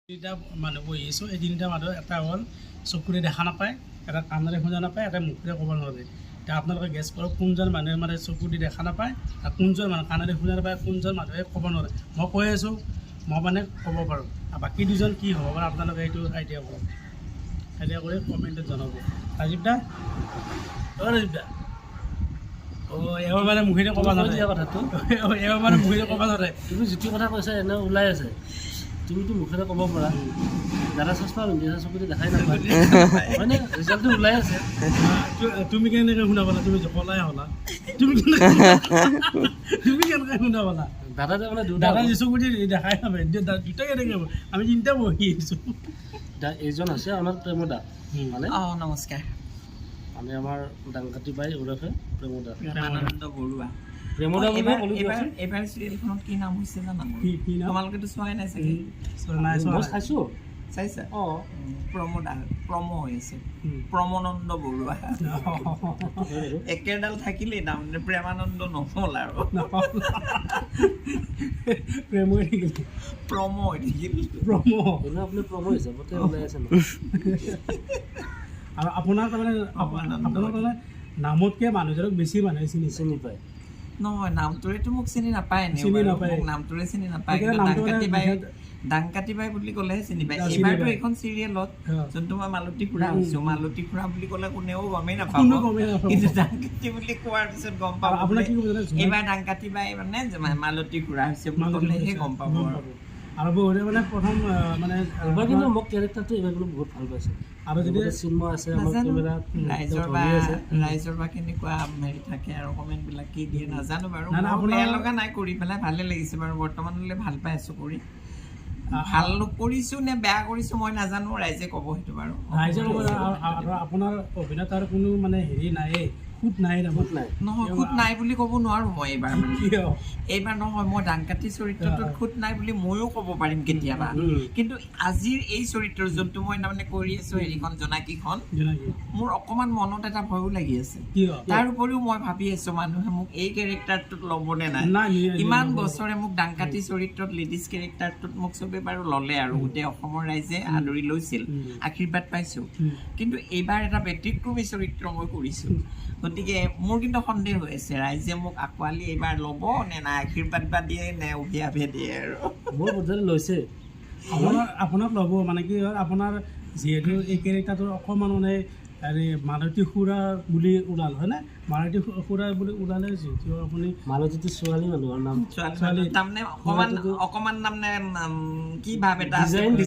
তিনিটা মানুহ বহি আছোঁ। এই তিনিটা মানুহ, এটা হ'ল চকুৰে দেখা নাপায়, এটা কাণেৰে শুনা নাপায়, এটা মুখেৰে ক'ব নোৱাৰে। এতিয়া আপোনালোকে গেছ কৰক, কোনজন মানুহে মানে চকু দি দেখা নাপায় আৰু কোনজন মানুহ কাণেৰে শুনা নাপায়, কোনজন মানুহে ক'ব নোৱাৰে? মই কৈ আছোঁ, মই মানে ক'ব পাৰোঁ। আৰু বাকী দুজন কি হ'ব পাৰে, আপোনালোকে এইটো আইডিয়া কৰক। আইডিয়া কৰি কমেণ্টত জনাব। ৰাজীৱ দা, অ' ৰাজীৱ দা, অ' এওঁ মানে মুখেৰে ক'ব কৈ নোৱাৰে। দিয়া কথাটো। এওঁ মানে মুখেৰে ক'ব নোৱাৰে। তুমি যিটো কথা কৈছা, এনে ওলাই আছে। তুমিতো মুখেৰে ক'ব পাৰা। দাদা চশমা পিন্ধি আছে, চকুতে দেখাই নাপায়, হয়নে? ৰিজাল্টটো ওলাই আছে। তুমি কেনেকে শুনা পালা? তুমি জকলাই হলা, তুমি কেনেকে শুনা পালা? দাদা মানে দুটা। দাদা যি চকু দি দেখাই নাপায়, দুটা কেনেকে হ'ব? আমি তিনিটা বহি আছো। এইজন হৈছে আমাৰ প্ৰেমদা মানে। অঁ, নমস্কাৰ। মানে আমাৰ দাংকাটি বাই ওৰফে প্ৰেমদা। প্ৰেমানন্দ বৰুৱা। প্ৰেমদা বুলি এইবাৰ ক'লো। এইবাৰ দিয়কচোন। এইবাৰ চিৰিয়েলখনত কি নাম হৈছে জানা মোৰ? কি নাম? তোমালোকেতো চোৱাই নাই চাগে। নাই চোৱা। মই চাইছোঁ। চাইছা? অঁ। প্ৰমোদা, প্ৰম হৈ আছে। প্ৰমনন্দ বৰুৱা। হয় বাৰু। একেডাল থাকিলেই তাৰমানে প্ৰেমানন্দ নহ'ল আৰু। প্ৰেম হৈ থাকিল। প্ৰম হৈ থাকিল। প্ৰেম। এনেও আপুনি প্ৰম হিচাপতে ওলাই আছে ন? আৰু আপোনাৰ তাৰমানে আপোনাৰ তাৰমানে নামতকে মানুহজনক বেছি মানুহে চিনি পায়। চিনি পায়। নহয়, নামটোৰেতো মোক চিনি নাপায় এনেও চিনি বাৰু। নাপায়। মোক নামটোৰে চিনি নাপায়। সেইকাৰণে কিন্তু নামটো মানে দাংকাটি বাই, বিখ্যাত। দাংকাটি বাই বুলি ক'লেহে চিনি পায়। চিনি এইবাৰতো পায়। এইখন চিৰিয়েলত যোনটো মই মালতী খুৰা হৈছো, মালতী খুৰা বুলি ক'লে কোনেও গমেই নাপাব। কোনো গমেই নাপাব। কিন্তু দাংকাটি বুলি কোৱাৰ পিছত গম পাব। আৰু আপোনাৰ কি ক'ব জানে, এইবাৰ দাংকাটি বাই মানে মালতী খুৰা হৈছে বুলি মালতী ক'লেহে খুৰা গম পাব গম আৰু। পাব। আৰু বহুতে মানে প্ৰথম মানে এইবাৰ কিন্তু মোক কেৰেক্টাৰটো এইবাৰ কিন্তু বহুত ভাল পাইছে। আৰু যদি লগতে চিন্ময় আছে আমাৰ নাজানো কেমেৰাত। ৰাইজৰ তেওঁ বা ধৰি আছে। ৰাইজৰ বা কেনেকুৱা হেৰি থাকে আৰু কমেণ্ট বিলাক কি দিয়ে নাজানো বাৰু। নাই, নাই, মোৰ বেয়া লগা নাই, কৰি পেলাই ভালে লাগিছে বাৰু। বৰ্তমানলৈ ভাল পাই আছো কৰি। ভাল কৰিছো নে বেয়া কৰিছো মই নাজানো, ৰাইজে ক'ব সেইটো বাৰু। ৰাইজৰ লগত আৰু আপোনাৰ অভিনেতাৰ কোনো মানে হেৰি নায়েই, খুঁত নাই তাৰমানে। নাই। নহয়, খুঁত নাই বুলি ক'ব নোৱাৰো মই এইবাৰ মানে। কিয়? এইবাৰ নহয়, মই দাংকাটি চৰিত্ৰটোত খুঁত নাই বুলি ময়ো ক'ব পাৰিম কেতিয়াবা। কিন্তু আজিৰ এই চৰিত্ৰ যোনটো মই তাৰমানে কৰি আছো, হেৰিখন জোনাকীখন, জোনাকী। মোৰ অকণমান মনত এটা ভয়ো লাগি আছে। কিয়? তাৰ উপৰিও মই ভাবি আছো, মানুহে মোক এই কেৰেক্টাৰটোত ল'বনে নাই। নাই, ইমান নল'ব। বছৰে মোক দাংকাটি চৰিত্ৰত, লেডিজ কেৰেক্টাৰটোত মোক চবে বাৰু ল'লে আৰু গোটেই অসমৰ ৰাইজে আদৰি লৈছিল, আশীৰ্বাদ পাইছো। কিন্তু এইবাৰ এটা ব্যতিক্ৰমী চৰিত্ৰ মই কৰিছো। গতিকে মোৰ কিন্তু সন্দেহ হৈ আছে, ৰাইজে মোক আঁকোৱালি এইবাৰ ল'ব নে নাই, আশীৰ্বাদ বা দিয়ে নে অভিশাপে দিয়ে আৰু। মোৰ বোধহয় লৈছে। আপোনাক ল'ব। মানে কি হ'ল, আপোনাৰ যিহেতু এই কেৰেক্টাৰটোৰ অকণমান মানে হেৰি মালতী খুৰা বুলি ওলাল, হয়নে? মালতী খুৰা বুলি ওলালে যিহেতু আপুনি মালতীটো ছোৱালী মানুহৰ নাম। ছোৱালী ছোৱালী। তাৰমানে অকমান অকমান তাৰমানে কি ভাৱ এটা আছে। ডিজাইন।